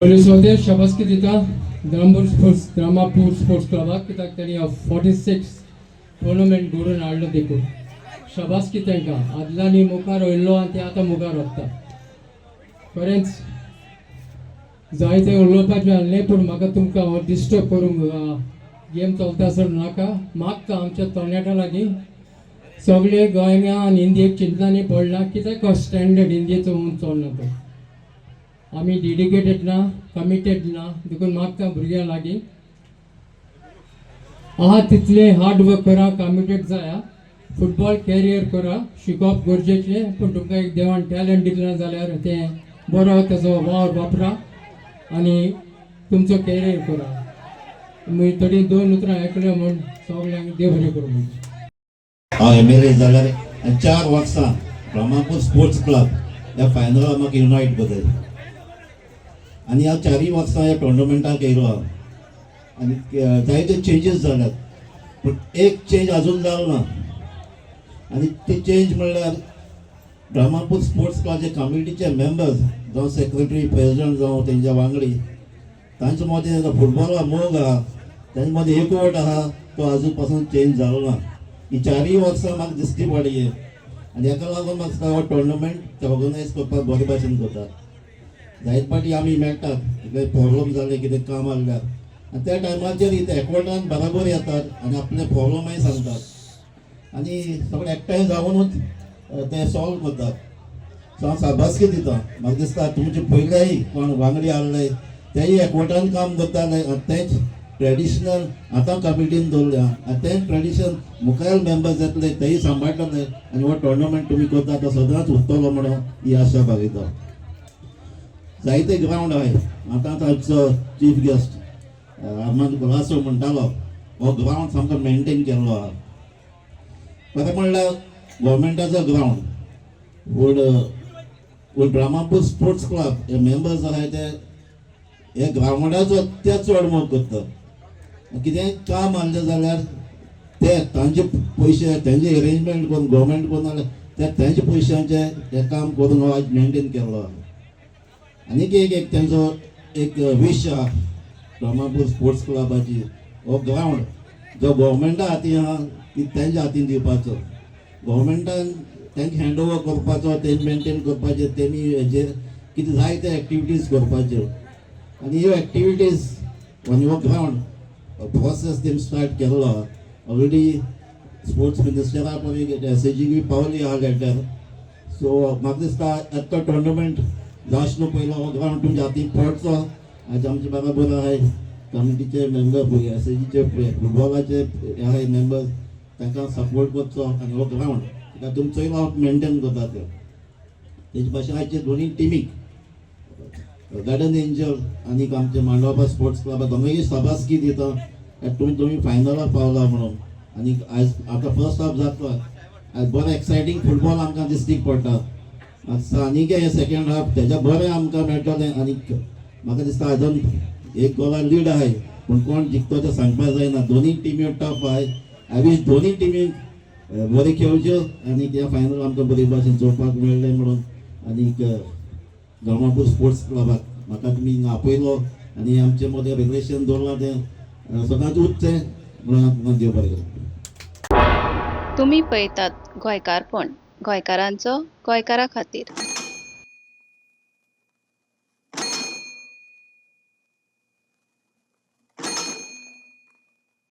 पयलीं शाबासकी दिता द्रामापूर स्पोर्ट्स क्लबाक, कित्याक तेणी 46 टुर्नामेंट घडोवन हाडलो देखून शाबासकी तांकां. आदल्यांनी मुखार वयल्लो आनी ते आतां मुखार वता. खरेंच जायते उलोवपाचें आहलें, पूण म्हाका तुमकां हो डिस्टर्ब करूंक, गेम चलता आसतना नाका. मागता आमच्या तरणाट्यां लागीं, सगळे गोंया आनी इंडियेक चिंतनांनी पडला कित्याक स्टँडर्ड इंडियेचो म्हणून चलना तो. आमी डेडिकेटेड ना, कमिटेड ना. देखून मागता भुरग्यां लागीं, आहा तितलें हार्ड वर्क करा, कमिटेड जाया, फुटबॉल कॅरियर करा. शिकप गरजेचें, पूण तुमकां एक देवान टॅलंट दिलें जाल्यार तें बरो तेजो वावर वापरा आनी तुमचो कॅरियर करा. मागीर थोडीं दोन उतरां आयकल्या म्हूण सगल्यांक देव बरें करूं म्हूण. हांव एमएलए जाल्यार आनी 4 वर्सां ब्रह्मापूर स्पोर्ट्स क्लब ह्या फायनला म्हाका इनवायट करताय आनी ह्या चारूय वर्सां ह्या टोर्नामेंटाक येयलो हांव आनी जायते चेंजीस जाल्यात, पूण एक चेंज अजून जालो ना आनी ती चेंज म्हणल्यार ब्रह्मापूर स्पोर्ट्स क्लबाचे कमिटीचे मेंबर्स जावं सेक्रेटरी, प्रेसिडंट जावं तेंच्या वांगडी, तांचे मदें फुटबॉला मोग आहा, तांचे मदें एकवट आहा, तो अजून पासून चेंज जालो ना. ही चारूय वर्सां म्हाका दिश्टी पडली आनी हेका लागून म्हाका दिसता हो टोर्नामेंट ते ऑर्गनायज करपाक बरे भाशेन करतात. जायते फावटी आमी मेळटात, कितें प्रॉब्लम जाले, कितें काम आहल्यार, आनी त्या टायमाचेर ते एकवटान बराबर येतात आनी आपले प्रॉब्लमय सांगतात आनी सगळे एकठांय जावनूच ते सॉल्व करतात. सो हांव शाबासकी दिता. म्हाका दिसता तुमचे पयलेय कोण वांगडी आहले तेय एकवटान काम करताले आनी तेच ट्रेडिशनल आतां कमिटीन दवरल्या आनी तें ट्रेडिशन मुखायल मेंबर्स येतले, तेय सांबाळटले आनी हो टोर्नामेंट तुमी करता तो सदांच उरतलो म्हणून ही आशा बाळगिता. जायते ग्रावंड आहाय. आतांच आमचो चीफ गेस्ट अहमद गुलासो म्हणटालो, हो ग्रावंड सामको मेंटेन केल्लो आहा. खरें म्हणल्यार गोवोरमेंटाचो ग्रावंड, पूण पूण ब्राह्मापूर स्पोर्ट्स क्लब हे मेंबर्स आहाय ते हे ग्रावंडाचो ते चड मोग करतात. कितेंय काम आहलें जाल्यार ते तांचे पयशे, तेंचे एरेंजमेंट करून, गोवोरमेंट करून जाल्यार ते तेंच्या पयशांचे हे काम करून हो आयज मेंटेन केल्लो आहा. आनीक एक एक तेंचो एक वीश आहा ब्रह्मापूर स्पोर्ट्स क्लबाची, हो ग्रावंड जो गोवोरमेंटा हातीन आहा ती तेंच्या हातीन दिवपाचो, गोवोरमेंटान तांकां हँड ओवर करपाचो, तें मेंटेन करपाचें, तेमी हेजेर कितें जाय ते एक्टिविटीज करपाच्यो. आनी ह्यो एक्टिविटीज आनी हो ग्रावंड प्रोसेस तेमी स्टार्ट केल्लो आहा. ऑलरेडी स्पोर्ट्स मिनिस्टरा पण एसएजीक पावली आहा लेटर. सो म्हाका दिसता आतां टोर्नामेंट जावचो न्हू पयलो हो ग्रावंड तुमच्या हातीन पडचो. आयज आमचे बराबर आहाय कमिटीचे मेंबर, एसएजीचे फुटबॉलाचे आहाय मेंबर्स, तांकां सपोर्ट करचो आनी हो ग्रावंड कित्याक तुमी चोयला मेंटेन करता ते. तेजे भाशेन आयचे दोनी टिमीक, गार्डन एंजल आनी आमचे मांडोबा स्पोर्ट्स क्लब, दोंगूय शाबासकी दिता, तुमी तुमी फायनलाक पावला म्हणून. आनी आयज आतां फर्स्ट हाफ जातलो, आयज बरो एक्सायटींग फुटबॉल आमकां दिश्टीक पडटा. आनीक हे सेकेंड हाफ तेज्या बरें आमकां मेळटलें. आनी म्हाका दिसता आजून एक गोला लीड आहाय, पूण कोण जिखतो तें सांगपाक जायना. दोनूय टिमी टफ आहाय. I wish दोनूय टिमी बरें खेळच्यो आनी त्या फायनल आमकां बरे भाशेन चोवपाक मेळ्ळें म्हणून. आनीक ब्रह्मापूर स्पोर्ट्स क्लबाक म्हाका तुमी हिंगा आपयलो आनी आमचे मदें रिलेशन दवरलां, तें सदांच उरचें म्हणून हांव तुमकां देव बरें करूं. तुमी पळयतात गोंयकारपण, गोंयकारांचो गोंयकारा खातीर.